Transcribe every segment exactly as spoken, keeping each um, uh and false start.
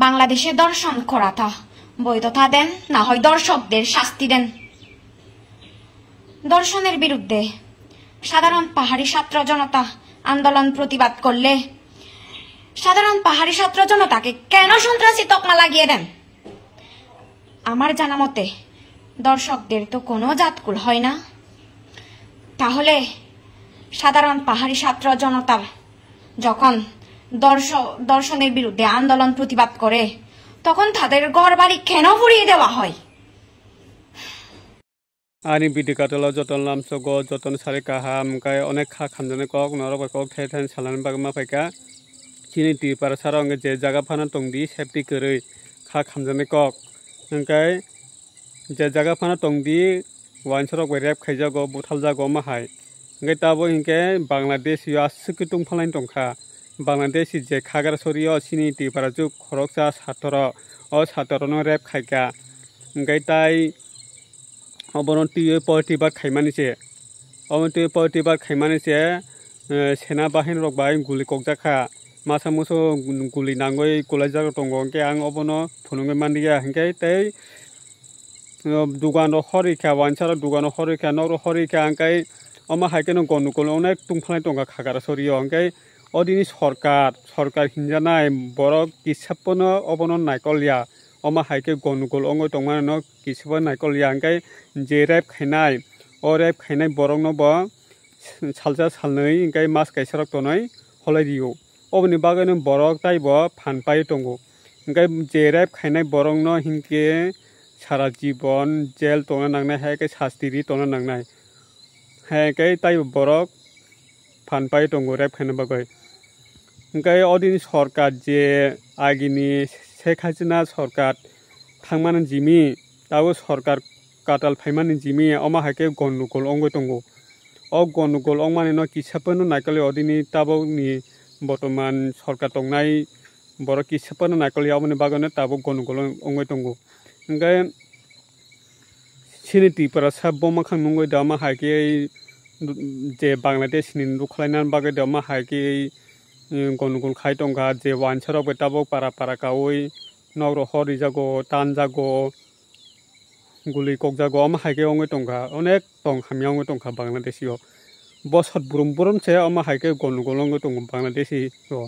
বাংলাদেশে ধর্ষণ করাটা বৈধতা দেন, না হয় ধর্ষকদের শাস্তি দেন। ধর্ষণের বিরুদ্ধে সাধারণ পাহাড়ি ছাত্র জনতা আন্দোলন প্রতিবাদ করলে সাধারণ পাহাড়ি ছাত্র জনতাকে কেন সন্ত্রাসী তকমা লাগিয়ে দেন? আমার জানা মতে ধর্ষকদের তো কোনো জাতকুল হয় না। তাহলে সাধারণ পাহাড়ি ছাত্র জনতার যখন ধর্ষ-, ধর্ষণের বিরুদ্ধে আন্দোলন প্রতিবাদ করে, তখন তাদের ঘর বাড়ি কেন পুড়িয়ে দেওয়া হয়? Ani video katalo joton lamsogo, joton sari kaham, hwnkhe onek kha khamjaknai kok, norok bai kok thai thani salani bagwi ma phaikha. Chini Tripura sara hwnkhe je jaga phano tongdi, safety kwrwi kha khamjaknai kok. Hwnkhe je jaga phano tongdi, uansarok bai rape khaijago, buthaljago omo hai. Hwnkhe tabuk hinkhe Bangladesh o aswk khe tungphalai tongkha. Bangladesh je Khagrasorio chini Tripura juk khoroksa satro, o satrono rape khaikha. Hwnkhe tai obono twiwi politibar khaimani se. Obono twiwi politibar khaimani se, eh, sena bahinrok bai guli kokjakha. Masa musu guli nangwi kwlaijak tongo, hwnkhe ang obono phunugwi manliya. Hwnkhe tei, eh, dugan rok horikha, uansarok dugan rok horikha, nok rok horikha, hwnkhe omo hai kheno gondogol onek tungphalai tongkha Khagrasorio. Hwnkhe o dini sorkar, sorkar hinjanai borok kisa phano obono naikolya. Omo hai khe gondogol wngwi tongmano kisa phano naikolya, hwnkhe je rape khainai, o rape khainai borokno bo salsa salnwi hwnkhe mas kaisarok tonwi holai rio. Oboni bagwino borok taibo phan pai tongo. Hwnkhe je rape khainai borokno hinkhe sara jibon jail tongna nangnai, hai khe sasti ri tongna nangnai. Hai khe taibo borok phan pai tongo rape khaina bagwi. Hwnkhe odini sorkar je agini Sheikh Hasina sorkar thangmani jimi, tabuk sorkar katal phaimani jimi, omo hai khe gondogol wngwi tongo. O gondogol wngmani no kisa phano naikolya, odini tabukni bortoman sorkar tongnai borok kisa phano naikolya, oboni bagwino tabuk gondogol wng-, wngwi tongo. Hwnkhe chini Tripura sa boma khang nungwi da ma hai khe je Bangladesh ni nuk khlaina bagwi da ma hai khe, eh, gondogol khai tongkha, je uansarok bai tabuk para para kaui nok rok hor rijago, tanjago, guli kokjago, omo hai khe wngwi tongkha, onek tong hamya wngwi tongkha Bangladesh o. Bosot brum brum se omo hai khe gondogol wngwi tongo Bangladesh o.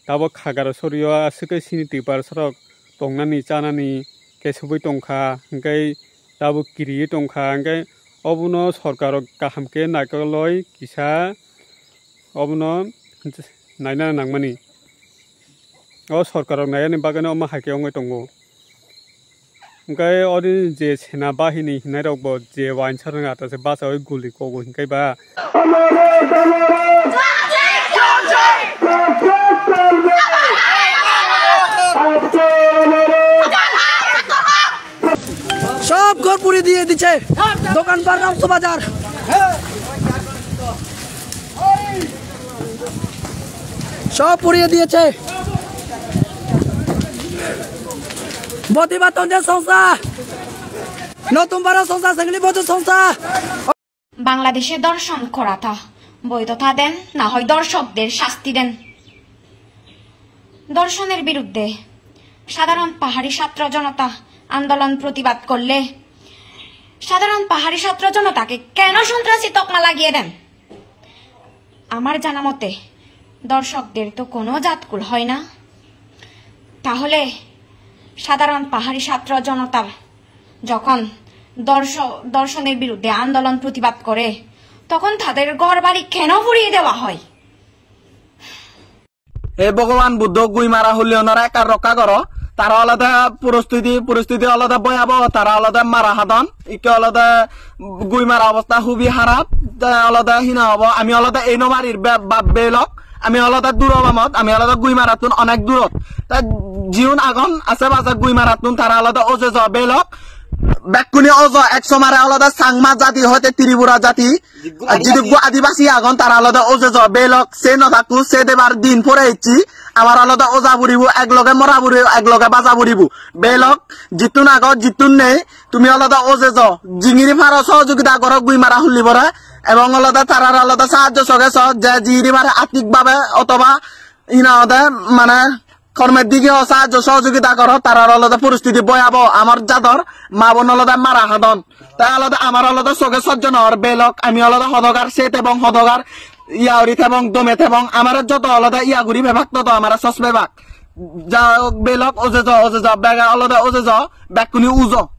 Tabuk Khagrasorio aswk khe chini Tripura sarok tongnani chanani kesubui tongkha, hwnkhe tabuk kiriui tongkha, hwnkhe obono sorkar rok kaham khe naikoloi kisa obono naina nangmani. O sorkar rok naiyani bagwino omo hai khe wngwi tongo. Hwnkhe odini je sena bahini hinai rok bo je uansarok ata se bachaui guli kogo hinkhai ba. সব ঘর পুড়িয়ে দিয়ে দিচ্ছে, দোকানপাট, রামসু বাজার সব পুড়িয়ে দিয়েছে। বদিবা তঞ্জে সংস্থা, নতুন বারো সংস্থা, সেগুলি বৌদ্ধ সংস্থা। বাংলাদেশে ধর্ষণ করাটা বৈধতা দেন, না হয় ধর্ষকদের শাস্তি দেন। ধর্ষণের বিরুদ্ধে সাধারণ পাহাড়ি ছাত্র জনতা আন্দোলন প্রতিবাদ করলে সাধারণ পাহাড়ি ছাত্র জনতাকে কেন সন্ত্রাসী তকমা লাগিয়ে দেন? আমার জানা মতে ধর্ষকদের তো কোনো জাতকুল হয় না। তাহলে সাধারণ পাহাড়ি ছাত্র জনতার যখন ধর্ষ-, ধর্ষণের বিরুদ্ধে আন্দোলন প্রতিবাদ করে, তখন তাদের ঘর বাড়ি কেন পুড়িয়ে দেওয়া হয়? He Bhogoban Buddho Guimara hulli onora ekka rokka goro. Tara olode poristiti, poristiti olode boyabo, tara olode mara hadon. Ikke olode Guimara obosta hubi harap. Te olode hina hobo, ami olode ei no marir be-, ba-, belok. Ami olode duro bamot, ami olode Guimarattun onek durot. Te jiun agon, ase pase Guimarattun tara olode ojejo belok. Bekkune ojo ek somare olode Changma jati hoite Tripura jati. Jidukku adibasi agon, tara olode ojejo belok, se no thakku, se debar din pore icchi, amar olode oja puribo, ek loge mora puribo, ek loge baja puribo. Belok, jittun ago, jittun nei, tumi olode ojejo, jingiri paro sohojogita goro Guimara hulli bore, ebong olode tarar olode sahajjo soge so, je jingiri pare athik bhabe otoba hina hoide mane Kormer digi o sahajjo sohojogita goro, tarar olode poristiti boyabo, amar jador ma bon olode mara hadon. Tai olode amar olode soge sojjonor belok, ami olode hodogar, se tebong hodogar, iya uri tebong, dome tebong, amare joto olode iya guri bebak, toto amare sos bebak. Ja belok ojejo, ojejo, bega olode ojejo, bekkuni ujo.